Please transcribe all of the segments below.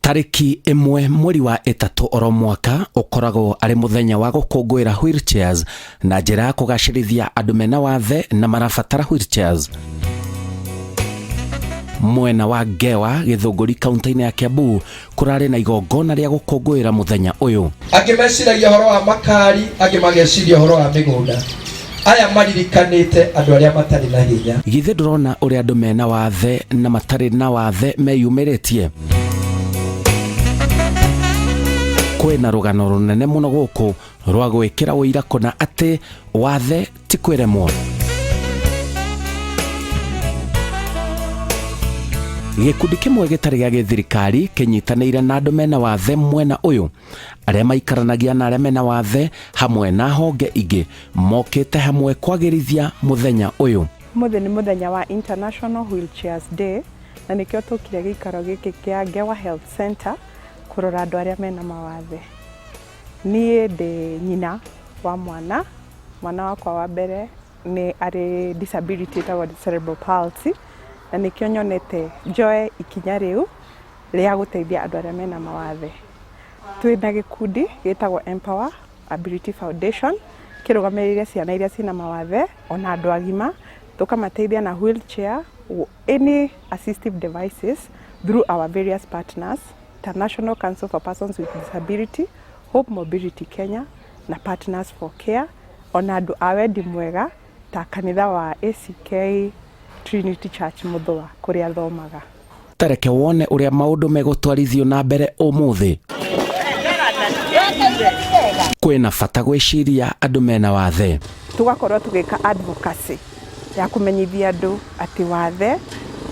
Tarĩki 1 mweri wa 3 oro mwaka ũkoragwo arĩ mũthenya wa gũkũngũĩra wheelchairs na njĩra ya kũgacĩrithia andũ mena wathe na marabatara wheelchairs. Mwena wa Ngewa Gĩthũngũri kaunti-inĩ ya Kiambu kũrarĩ na igongona rĩa gũkũngũĩra mũthenya ũyũ. Angĩ meciragia ũhoro wa makari, angĩ mageciria ũhoro wa mĩgũnda. Aya maririkanĩte andũ arĩa matarĩ na hinya. Githĩ ndũrona ũrĩa andũ mena wathe na matarĩ na wathe meyumĩrĩtie? Kwĩna rũgano rũnene mũno gũkũ rwa gwĩkĩra ũira kũna atĩ wathe ti kwĩremwo. Gĩkundi kĩmwe gĩtarĩ gĩa gĩthirikari kĩnyitanĩire na andũ mena wathe mwena ũyũ, arĩa maikaranagia na arĩa mena wathe hamwe na honge ingĩ mokĩte hamwe kwagĩrithia mũthenya ũyũ. Ũmũthĩ nĩ mũthenya wa International Wheelchairs Day na nĩkĩo tũkire gĩikaro gĩkĩ kĩa Ngewa Health Center kũrora andũ arĩa mena mawathe. Niĩ ndĩ nyina wa mwana, mwana wakwa wa mbere nĩ arĩ disability ĩtagwo cerebral palsy na nĩkĩo nyonete njoe ikinya rĩu rĩa gũteithia andũ arĩa mena mawathe. Twĩna gĩkundi gĩtagwo Empower Ability Foundation kĩrũgamĩrĩire ciana iria ciĩna mawathe ona andũ agima, tũkamateithia na wheelchair, any assistive devices through our various partners ta National Council for Persons with Disability, Hope Mobility Kenya na Partners for Care, ona andũ a wendi mwega ta kanitha wa ACK Trinity Church Mũthũa kũrĩa thomaga. Ta reke wone ũrĩa maũndũ megũtwarithio na mbere ũmũthĩ. Kwĩna bata gwĩciria andũ mena wathe. Tũgakorwo tũgĩka advocacy ya kũmenyithia andũ atĩ wathe,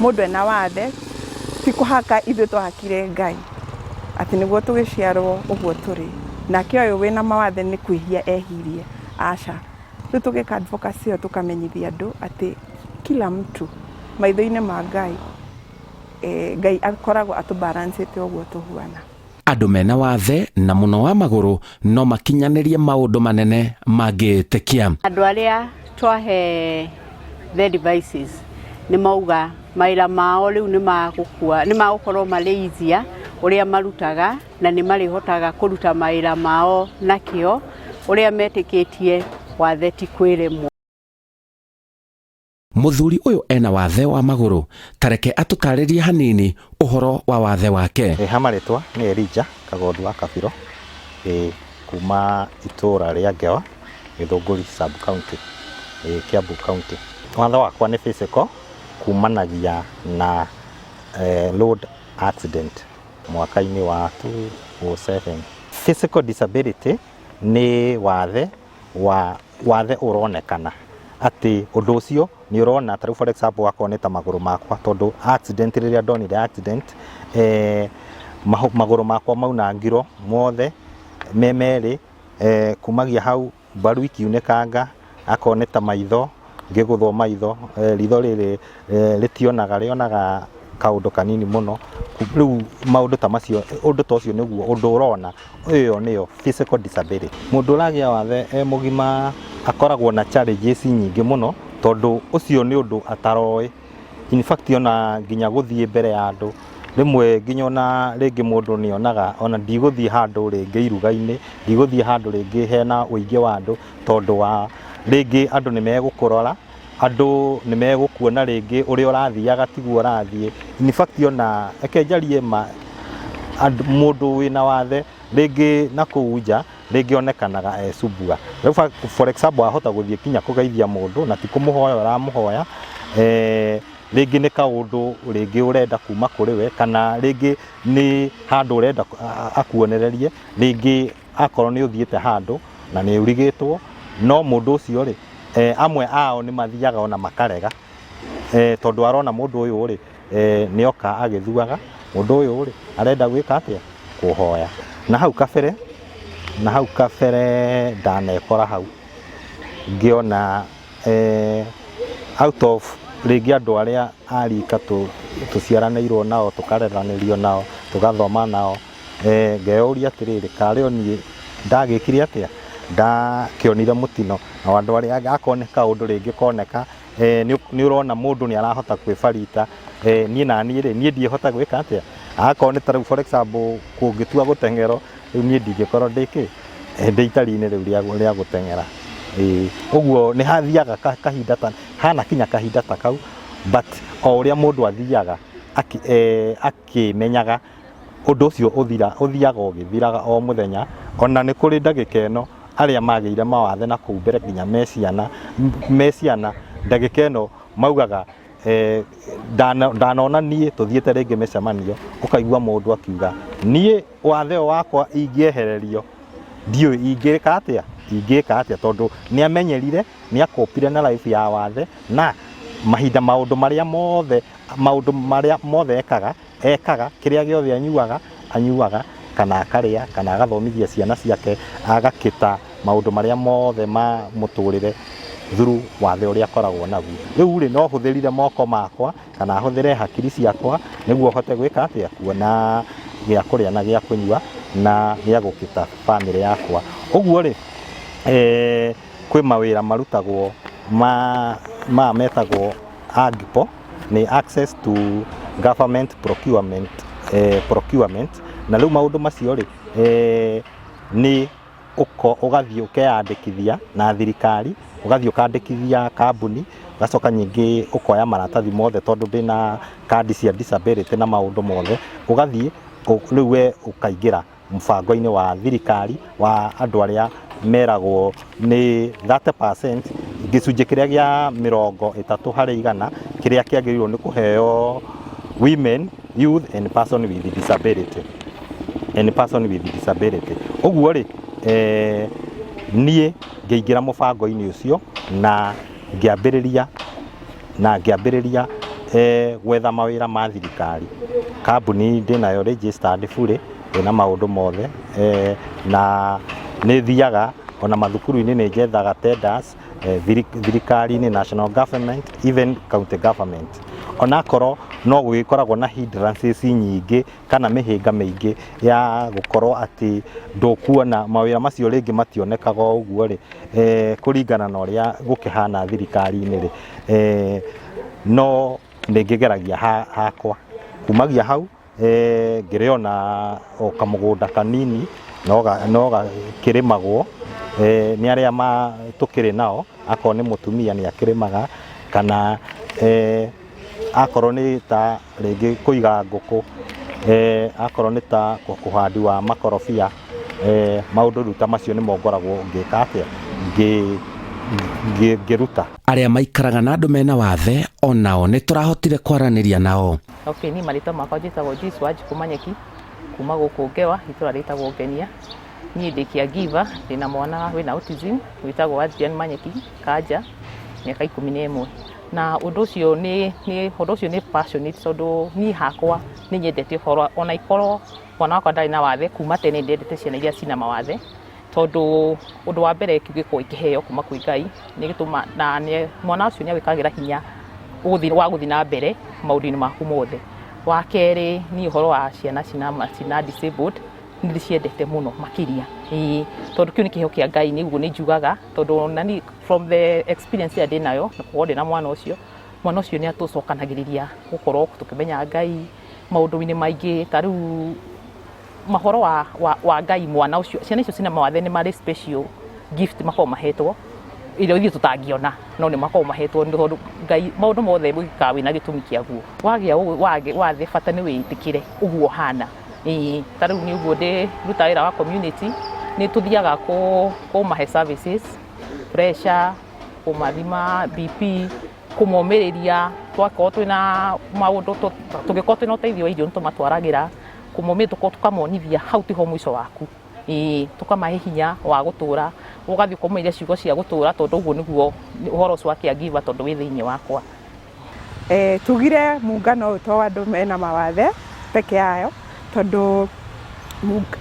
mũndũ ena wathe ti kũhaka ithuĩ twahakire Ngai atĩ nĩguo tũgĩciarwo ũguo tũrĩ, nake ũyũ wĩna mawathe nĩ kwĩhia ehirie, aca. Rĩu tũgĩka advocacy ĩyo tũkamenyithia andũ atĩ kila mtu maitho-inĩ ma Ngai, Ngai akoragwo atũ balance ĩte ũguo tũhuana. Andũ mena wathe na mũno wa magũrũ no makinyanĩrie maũndũ manene mangĩĩtĩkia. Andũ arĩa twahe the devices nĩ mauga mawĩra mao rĩu nĩ magũkua, nĩ magũkorwo marĩ easier ũrĩa marutaga na nĩ marĩhotaga kũruta mawĩra mao na kĩo ũrĩa metĩkĩtie wathe ti kwĩremwo. Mũthuri ũyũ ena wathe wa magũrũ, ta reke atũtarĩrie hanini ũhoro wa wathe wake. Ha marĩtwa nĩ Elijah Kagondu wa Kabiro, kuma itũra rĩa Ngewa, Gĩthũngũri sub county, Kiambu county. Wathe wakwa nĩ physical kumanagia na road accident mwaka-inĩ wa 2007. Physical disability nĩ wathe wa wathe ũronekana atĩ ũndũ ũcio nĩ ũrona ta rĩu for example akorwo nĩ ta magũrũ makwa tondũ accident rĩrĩa ndonire accident magũrũ makwa maunangirwo mothe me merĩ, kumagia hau mbaru ikiunĩkanga, akorwo nĩ ta maitho ngĩgũthwo maitho, ritho rĩrĩ rĩtionaga rĩonaga kaũndũ kanini mũno, rĩu maũndũ ta macio ũndũ ta ũcio nĩguo ũndũ ũrona, ĩyo nĩyo physical disability. Mũndũ ũragĩa wathe e mũgima akoragwo na challenges nyingĩ mũno tondũ ũcio nĩ ũndũ ataroĩ. In fact ona nginya gũthiĩ mbere ya andũ, rĩmwe nginya ona rĩngĩ mũndũ nĩ onaga ona ndigũthiĩ handũ rĩngĩ iruga-inĩ, ndigũthiĩ handũ rĩngĩ hena ũingĩ wa andũ tondũ wa rĩngĩ andũ nĩ megũkũrora, andũ nĩ megũkuona rĩngĩ ũrĩa ũrathiaga tiguo ũrathiĩ. In fact ona reke njarie ma, mũndũ wĩna wathe rĩngĩ nakũu nja rĩngĩ onekanaga e cubua. Rĩu for example wahota gũthiĩ nginya kũgeithia mũndũ na ti kũmũhoya ũramũhoya, rĩngĩ nĩ kaũndũ rĩngĩ ũrenda kuma kũrĩ we kana rĩngĩ nĩ handũ ũrenda akuonererie, rĩngĩ akorwo nĩ ũthiĩte handũ na nĩ ũrigĩtwo, no mũndũ ũcio rĩ, amwe ao nĩ mathiaga ona makarega, tondũ arona mũndũ ũyũ rĩ, nĩ oka agĩthuaga, mũndũ ũyũ rĩ, arenda gwĩka atĩa? Kũhoya. Na hau kabere, na hau kabere ndanekora hau ngĩona out of rĩngĩ andũ arĩa a rika tũciaranĩirwo nao, tũkareranĩrio nao, tũgathoma nao, ngeyũria atĩrĩrĩ, karĩ o niĩ ndagĩkire atĩa? Ndakĩonire mũtino, nao andũ arĩa angĩ akorwo nĩ kaũndũ rĩngĩ koneka, nĩ ũrona mũndũ nĩ arahota kwĩbarita, niĩ naniĩ rĩ, niĩ ndiĩhota gwĩka atĩa? Akorwo nĩ ta rĩu for example kũngĩtua gũteng'erwo, rĩu niĩ ndingĩkorwo ndĩ kĩ, ndĩ itari-inĩ rĩu rĩa gũteng'era. Ĩĩ, ũguo nĩ hathiaga kahinda ta, hanakinya kahinda ta kau, but o ũrĩa mũndũ athiaga akĩmenyaga, ũndũ ũcio ũthira, ũthiaga ũgĩthiraga o mũthenya, ona nĩ kũrĩ ndagĩka ĩno arĩa magĩire mawathe na kũu mbere nginya me ciana, me ciana, ndagĩka ĩno maugaga ndanona niĩ tũthiĩte rĩngĩ mĩcemanio, ũkaigua mũndũ akiuga niĩ wathe ũyũ wakwa ingĩehererio ndiũĩ ingĩka atĩa, ingĩka atĩa, tondũ nĩ amenyerire, nĩ akopire na life ya wathe, na mahinda maũndũ marĩa mothe, maũndũ marĩa mothe ekaga, ekaga, kĩrĩa gĩothe anyuaga, anyuaga, kana akarĩa, kana agathomithia ciana ciake, agakĩta maũndũ marĩa mothe ma mũtũrĩre through wathe ũrĩa akoragwo naguo. Rĩu rĩ, no hũthĩrire moko makwa, kana hũthĩre hakiri ciakwa, nĩguo hote gwĩka atĩa, kuona gĩa kũrĩa na gĩa kũnyua, na gĩa gũkĩta bamĩrĩ yakwa. Ũguo rĩ, kwĩ mawĩra marutagwo ma maya metagwo AGPO, nĩ Access to Government Procurement, procurement, na rĩu maũndũ macio rĩ, nĩ ũgathiĩ ũkeyandĩkithia na thirikari, ũgathiĩ ũkandĩkithia kambuni, ũgacoka ningĩ ũkoya maratathi mothe tondũ ndĩna kandi cia disability na maũndũ mothe, ũgathiĩ rĩu we ũkaingĩra mũbango-inĩ wa thirikari wa andũ arĩa meragwo nĩ 30%, gĩcunjĩ kĩrĩa gĩa 30%, kĩrĩa kĩagĩrĩirwo nĩ kũheo women, youth and person with disability, and person with disability. Ũguo rĩ, niĩ ngĩingĩra mũbango-inĩ ũcio na ngĩambĩrĩria na ngĩambĩrĩria gwetha mawĩra ma thirikari. Kambuni ndĩnayo registered fully, ĩna maũndũ mothe, na nĩ thiaga ona mathukuru-inĩ nĩ njethaga tenders, thirikari-inĩ, national government, even county government. Onakorwo no gũgĩkoragwo na hindrances nyingĩ kana mĩhĩnga mĩingĩ ya gũkorwo atĩ ndũkuona mawĩra macio rĩngĩ mationekaga o ũguo rĩ, kũringana na ũrĩa gũkĩhana thirikari-inĩ rĩ, no nĩ ngĩgeragia hakwa. Kumagia hau, ngĩrĩ ona o kamũgũnda kanini no gakĩrĩmagwo nĩ arĩa tũkĩrĩ nao, akorwo nĩ mũtumia nĩ akĩrĩmaga, kana akorwo nĩ ta rĩngĩ kũiga ngũkũ, akorwo nĩ ta ũhandi wa makorobia, maũndũ rĩu ta macio nĩmo ngoragwo ngĩka atĩa, ngĩruta. Arĩa maikaraga na andũ mena wathe onao nĩ tũrahotire kwaranĩria nao. Okay, niĩ marĩtwa makwa njĩtagwo Joyce Wanjikũ Manyeki kuma gũkũ Ngewa, itũra rĩtagwo Ngenia. Niĩ ndĩ caregiver, ndĩna mwana wĩna autism wĩtagwo Adrian Manyeki Kanja, mĩaka 11. Na ũndũ ũcio nĩ nĩ ũndũ ũcio nĩ passionate tondũ niĩ hakwa nĩ nyendete ũhoro, ona ikorwo mwana wakwa ndarĩ na wathe, kuma tene ndendete ciana iria cina mawathe, tondũ ũndũ wa mbere kĩu gĩkoragwo kĩheo kuma kwĩ Ngai, nĩ gĩtũma na nĩ mwana ũcio nĩ agwĩkagĩra hinya wa gũthiĩ na mbere maũndũ-inĩ maku mothe. Wa kerĩ niĩ ũhoro wa ciana cina disabled nĩ ndĩciendete mũno makĩria, ĩĩ, tondũ kĩu nĩ kĩheo kĩa Ngai nĩguo nĩ njugaga, tondũ nani from the experience ĩrĩa ndĩnayo gũkorwo ndĩna mwana ũcio, mwana ũcio nĩ atũcokanagĩrĩria gũkorwo tũkĩmenya Ngai maũndũ-inĩ maingĩ, ta rĩu mahoro wa Ngai, mwana ũcio, ciana icio cina mawathe nĩ marĩ special gift makoragwo mahetwo ĩrĩa ithuĩ tũtangĩona, no nĩ makoragwo mahetwo nĩ tondũ Ngai maũndũ mothe wĩkaga wĩna gĩtũmi kĩaguo. Wagĩa wathe bata nĩ wĩtĩkĩre ũguo ũhana. Ĩĩ, ta rĩu niĩ ũguo ndĩrutaga wĩra wa community, nĩ tũthiaga kũmahe services, pressure, kũmathima BP, kũmomĩrĩria twakorwo twĩna maũndũ, tũngĩkorwo twĩna ũteithio wa irio nĩ tũmatwaragĩra, kũmomĩrĩria tũkamonithia hau tiho mũico waku. Ĩĩ, tũkamahe hinya wa gũtũra, ũgathiĩ ũkamwĩra ciugo cia gũtũra tondũ ũguo nĩguo ũhoro ũcio wa caregiver tondũ wĩ thĩinĩ wakwa. Tugire mũngano ũyũ to wa andũ mena mawathe peke yao, tondũ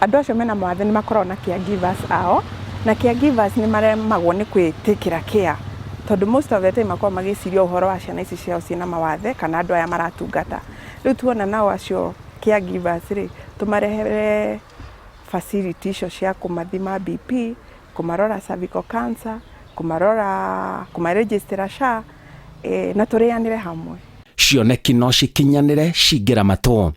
andũ acio mena mawathe nĩ makoragwo na caregivers ao, na caregivers nĩ maremagwo nĩ gwĩtĩkĩra care, tondũ most of the time makoragwo magĩciria ũhoro wa ciana ici ciao ciĩna mawathe kana andũ aya maratungata. Rĩu tuona nao acio caregivers rĩ, tũmarehere facility icio cia kũmathima BP, kũmarora cervical cancer, kũmarora, kũma register SHA, na tũrĩanĩre hamwe. Cioneki no cikinyanĩre cingĩramatwo.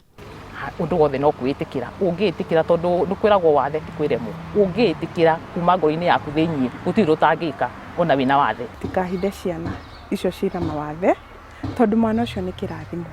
Ũndũ wothe no kwĩĩtĩkĩra. Ũngĩĩtĩkĩra tondũ nĩ kwĩragwo wathe ti kwĩremwo. Ũngĩĩtĩkĩra kuma ngoro-inĩ yaku thĩiniĩ, gũtirĩ ũndũ ũtangĩka ona wĩna wathe. Tikahithe ciana icio ciĩna mawathe tondũ mwana ũcio nĩ kĩrathimo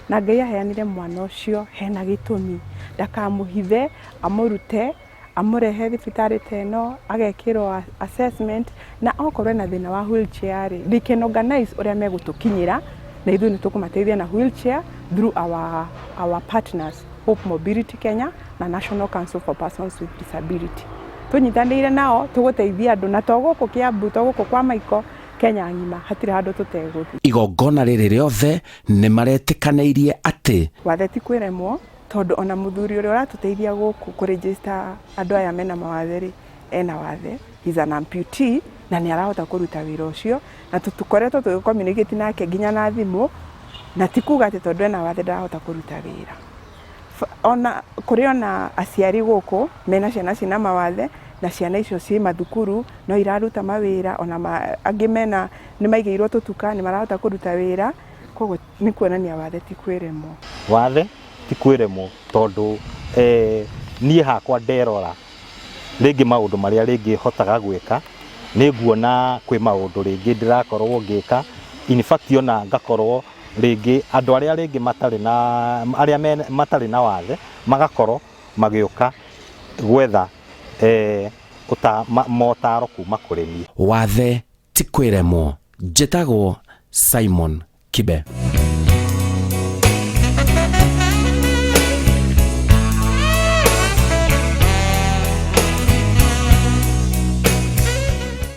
na Ngai aheanire mwana ũcio hena gĩtũmi, ndakamũhithe amũrute amũrehe thibitarĩ ta ĩno agekĩrwo assessment na okorwo ena thĩna wa wheelchair rĩ, they can organize ũrĩa megũtũkinyĩra na ithuĩ nĩ tũkũmateithia na wheelchair through our partners Hope Mobility Kenya na National Council for Persons with Disability. Tũnyitanĩire nao tũgũteithia andũ na to gũkũ Kiambu, to gũkũ kwa Maiko, Kenya ng'ima hatirĩ handũ tũtegũthiĩ. Igongona rĩrĩ rĩothe nĩ maretĩkanĩirie atĩ. Wathe ti kwĩremwo tondũ ona mũthuri ũrĩa ũratũteithia gũkũ kũ register andũ aya mena mawathe rĩ, ena wathe, he's an amputee na nĩ arahota kũruta wĩra ũcio na tũkoretwo tũgĩ communicate nake nginya na thimũ na ti kuga atĩ tondũ ena wathe ndarahota kũruta wĩra. Ona kũrĩ ona aciari gũkũ mena ciana ciĩna mawathe na ciana icio ciĩ mathukuru no iraruta mawĩra ona angĩ mena nĩ maigĩirwo tũtuka nĩ marahota kũruta wĩra koguo nĩ kuonania wathe ti kwĩremwo. Wathe ti kwĩremwo tondũ niĩ hakwa nderora rĩngĩ maũndũ marĩa rĩngĩ hotaga gwĩka nĩ nguona kwĩ maũndũ rĩngĩ ndĩrakorwo ngĩka in fact ona ngakorwo rĩngĩ andũ arĩa rĩngĩ matarĩ na arĩa matarĩ na wathe magakorwo magĩũka gwetha eh, ũta, ma, motaro kuma kũrĩ niĩ. Wathe ti kwĩremwo. Njĩtagwo Simon Kibe.